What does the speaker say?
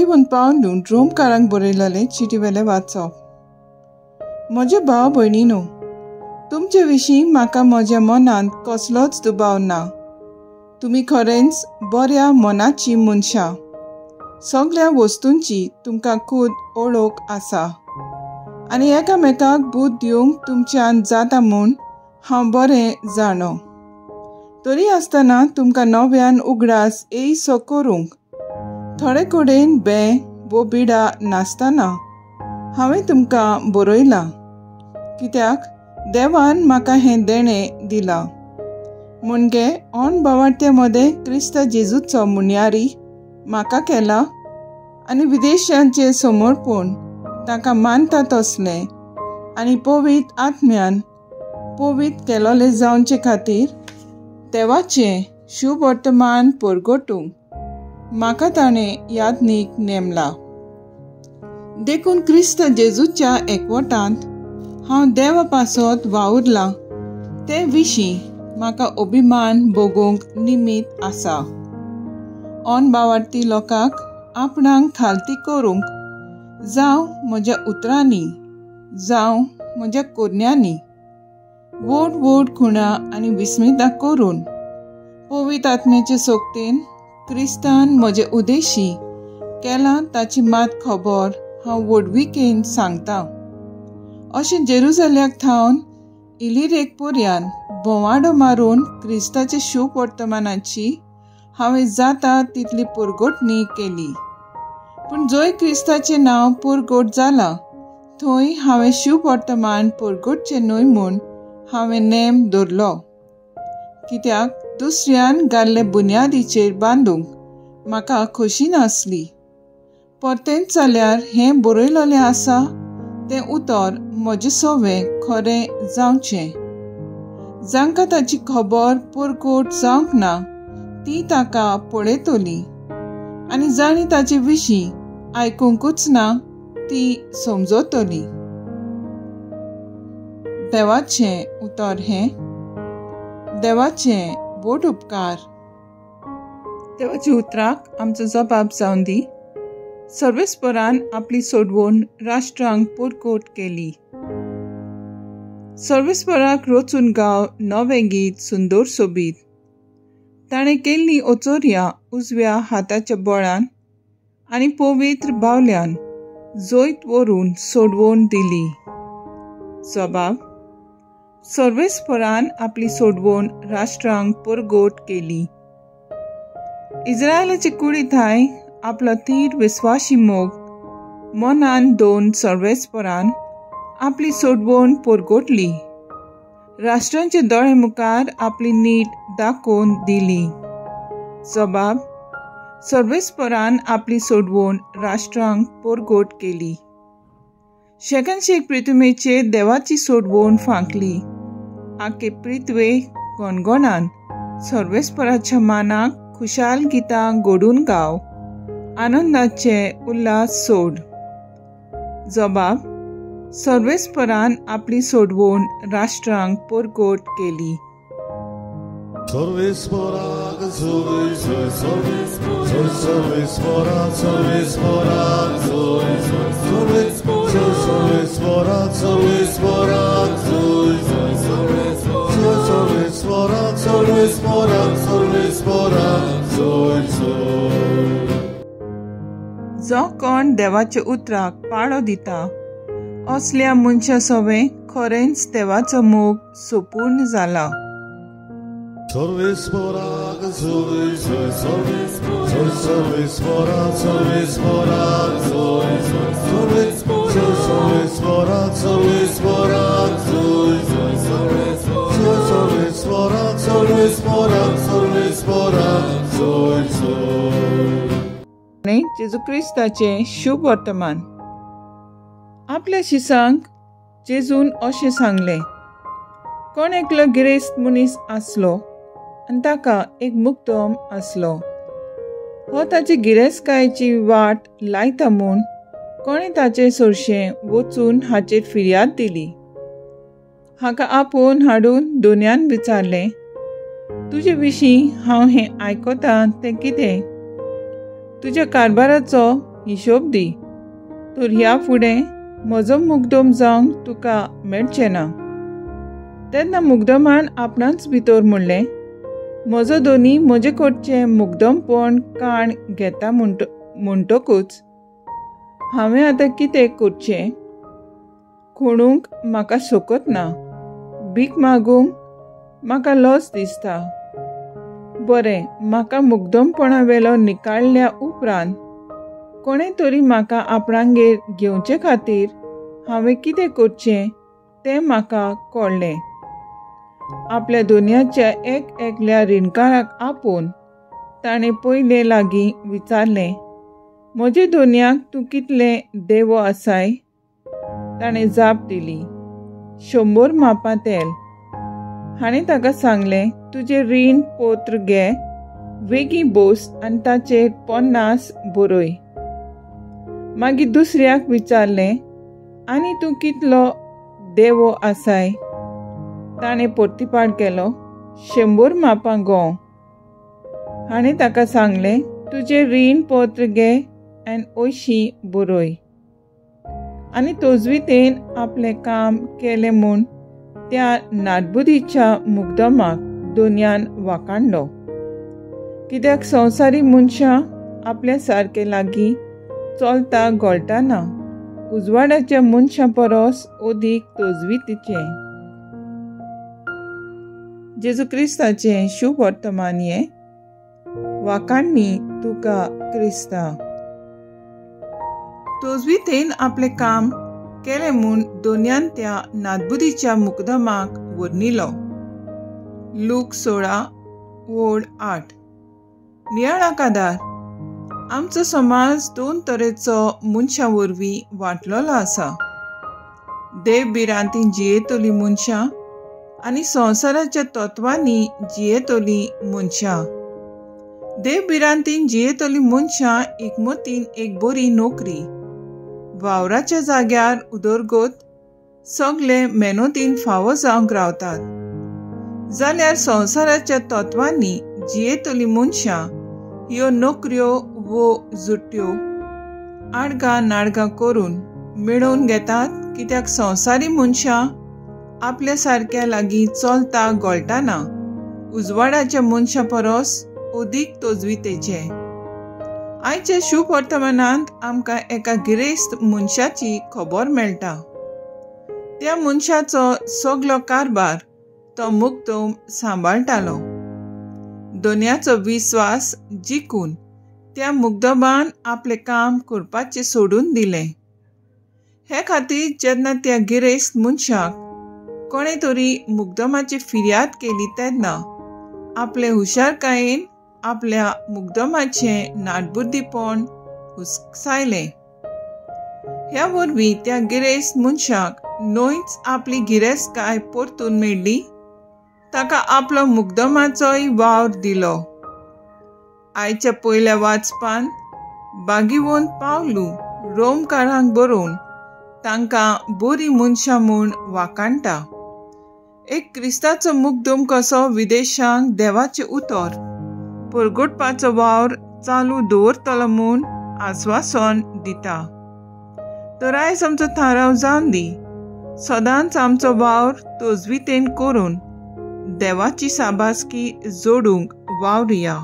अभिमन पावलून रोमकारांक बरयलेले चिटीवेलें वाचप. म्हजे भाव भयणीनो, तुमचे विशीं म्हाका म्हज्या मनांत कसलोच दुबाव ना. तुमी खरेंच बऱ्या मनाची मनशां. सगळ्या वस्तूंची तुमकां खूद ओळख आसा आनी एकामेकाक बूद दिवंक तुमच्यान जाता म्हूण हांव बरें जाणो. तरी आसतना तुमकां नव्यान उगडास येयसो करूंक थोडे कडेन बें वो बिडा नासतना हांवें तुमकां बरयलां, कित्याक देवान म्हाका हें देणें दिलां. म्हणजे ऑन बावाट्या मदें क्रिस्त जेजूचो मुन्यारी म्हाका केला आनी विदेशांचें समर्पण ताका मानता तसलें आनी पवित्र आत्म्यान पवित्र केलोलें जावचे खातीर देवाचें शुभ वर्तमान परगटूंक म्हाका ताणें यादनीक नेमला. देखून क्रिस्त जेजूच्या एकवटांत हांव देवा पासत वावुरलां ते विशीं म्हाका अभिमान भोगूंक निमीत आसा. ऑन बावाडती लोकांक आपणाक खालती करूंक जावं म्हज्या उतरांनी जावं म्हज्या कोरण्यांनी व्हड व्हड खुणा आनी विस्मिता करून पवित्र आत्म्याचे सोगतेन क्रिस्तान म्हजे उदेशी केलां ताची मात खबर हांव व्हडविकेन सांगता. अशें जेरुजल्याक थावन इलिरेक पर्यान भोंवाडो मारून क्रिस्ताचे शुभ वर्तमानाची हांवें जाता तितली पुरगोटणी केली. पूण जंय क्रिस्ताचें नांव पुरगोट जालां थंय हांवें शुभ वर्तमान पुरगोटचें न्हय म्हूण हांवें नेम दवरलो, कित्याक दुसऱ्यान घाल्ले बुन्यादीचेर बांदूंक म्हाका खोशी नासली. परतेंच जाल्यार हें बरयलेलें आसा तें उतर म्हजें सवें खरें जावचें. जांकां ताची खबर पुरगोट जावंक ना ती ताका पळयतली आनी जांणी ताचे विशीं आयकुंकूच ना ती समजतली. देवाचें उतर हें. देवाचें व्हड उपकार. देवाच्या उतराक आमचो जबाब जावन दी. सर्वेस्परान आपली सोडवण राष्ट्रांक परगट केली. सर्वेस्पराक रचून गांव नवें गीत सुंदर सोबीत. ताणें केल्ली ओचोर्या उजव्या हाताच्या बळान आनी पवित्र बावल्यान जैत व्हरून सोडवण दिली. जबाब: सर्वेस्परान आपली सोडवण राष्ट्रांक परगट केली. इस्रायलाचे कुडी थांय आपलो थीर विस्वाशी मोग मनान दोन सर्वेस्परान आपली सोडवण परगटली. राष्ट्रांचे दोळे मुखार आपली नीट दाखोवन दिली. जबाब: सर्वेस्परान आपली सोडवण राष्ट्रांक परगट केली. शेकानशेक पृथ्वेचेर देवाची सोडवण फांकली. आखे पृथ्वे गणगणान सर्वेस्पराच्या मानाक खुशाल गितां घडून गाव, आनंदाचे उल्हास सोड. जबाब: सर्वेस्परान आपली सोडवण राष्ट्रांक परगट केली. सर्वेस्पराक जोय जोय सर्वेस्पराक सर्वेस्पराक जोय जोय सर्वेस्पराक सर्वेस्पराक जोय जोय सर्वेस्पराक सर्वेस्पराक सर्वेस्पराक जोय जोय. जो कोण देवाच्या उतराक पाळो दिता असल्या मनशा सवें खरेंच देवाचो मोग सोपूर्ण जाला. सर्वेस्पराक जोय जोय सर्वेस्पराक सर्वेस्पराक जोय जोय सर्वेस्पराक सर्वेस्पराक जोय जोय सर्वेस्पराक सर्वेस्पराक सर्वेस्पराक जोय जोय. जेजू क्रिस्ताचें शुभ वर्तमान. आपल्या शिसांक जेजून अशें सांगलें, कोण एकलो गिरेस्त मनीस आसलो आनी ताका एक मुक्तम आसलो. हो ताची गिरेस्तकायेची वाट लायता म्हूण कोणें ताचे सरशें वचून हाचेर फिर्याद दिली. हाका आपोवन हाडून दोनयान विचारलें, तुजे विशीं हांव हें आयकतां तें कितें? तुज्या कारभाराचो हिशोब दी, तर ह्या फुडें म्हजो मुग्दम जावंक तुका मेळचें ना. तेन्ना मुग्दमान आपणाच भितर म्हणलें, म्हजो धनी म्हजे कडचें मुग्दमपण काण घेता म्हणटकूच हांवें आतां कितें करचें? खणूंक म्हाका शकत ना, भीक मागूंक म्हाका लज दिसता. बरें, म्हाका मुग्दमपणा वेलो निकाळल्या उपरांत कोणें तरी म्हाका आपणागेर घेवचे खातीर हांवें कितें करचें तें म्हाका कळ्ळें. आपल्या दोनयाच्या एक एकल्या रिणकाराक आपोवन ताणें पयले लागीं विचारलें, म्हजे दोनयाक तूं कितलें देवो आसाय? ताणें जाप दिली, 100 मापां तेल. हाणें ताका सांगलें, तुजें रीण पत्र घे, वेगीं बोस आनी ताचेर 50 बरय. मागीर दुसऱ्याक विचारलें, आनी तूं कितलो देवो आसाय? ताणें प्रतिपाद केलो, 100 मापां गंव. हाणें ताका सांगलें, तुजें रीण पत्र घे आनी अंयशीं बरय. आनी तजवितेन आपलें काम केलें म्हूण त्या नाटबुदीच्या मुग्दमाक दोनयान वाकाणलो. कित्याक संवसारी मनशां आपल्या सारके लागीं चलता घोळटाना उजवाडाच्या मनशां परस अदीक तजवितीचें. जेजू क्रिस्ताचें शुभ वर्तमान हें. वाकाणणी तुका क्रिस्ता. तजवितेन आपलें काम केलें म्हूण दोनयान त्या नादबुदीच्या मुकदमाक वर्णिलो. लूक 16:8. नियाळाक आदार. आमचो समाज दोन तरेचो मनशां वरवीं वांटलेलो आसा. देव भिरांतीन जियेतली मनशां आनी संवसाराच्या तत्वांनी जियेतली मनशां. देव भिरांतीन जियेतली मनशां एकमतीन एक बरी नोकरी, वावराच्या जाग्यार उदरगत सगळे मेहनतीन फावो जावंक रावतात, जाल्यार संवसाराच्या तत्वांनी जियेतली मनशां ह्यो नोकऱ्यो वो जुट्यो आडगां नाडगां करून मेळोवन घेतात. कित्याक संवसारी मनशां आपल्या सारक्या लागीं चलता घोळटाना उजवाडाच्या मनशां परस अदीक तजवितेचे. आयच्या शुभ वर्तमानांत आमकां एका गिरेस्त मनशाची खबर मेळटा. त्या मनशाचो सगलो कारभार तो मुक्तम सांबाळटालो. दोनयाचो विस्वास जिखून त्या मुग्दमान आपलें काम करपाचें सोडून दिलें. हे खातीर जेन्ना त्या गिरेस्त मनशाक कोणें तरी मुग्दमाची फिर्याद केली तेन्ना आपले हुशारकायेन आपल्या मुग्दमाचें नाटबुद्दीपण हुसकायलें. ह्या वरवीं त्या गिरेस्त मनशाक न्हयच आपली गिरेस्तकाय परतून मेळ्ळी, ताका आपलो मुग्दमाचोय वावर दिलो. आयच्या पयल्या वाचपान बागीवंत पावलू रोमकारांक बरोवन तांकां बरी मनशां म्हूण वाकाणटा. एक क्रिस्ताचो मुग्दम कसो विदेशांक देवाचें उतर परगटपाचो वावर चालू दवरतलो म्हूण आस्वासन दिता. तर आयज आमचो थाराव जावन दी, सदांच आमचो वावर तजवितेन करून देवाची साबासकी जोडूंक वावरुया.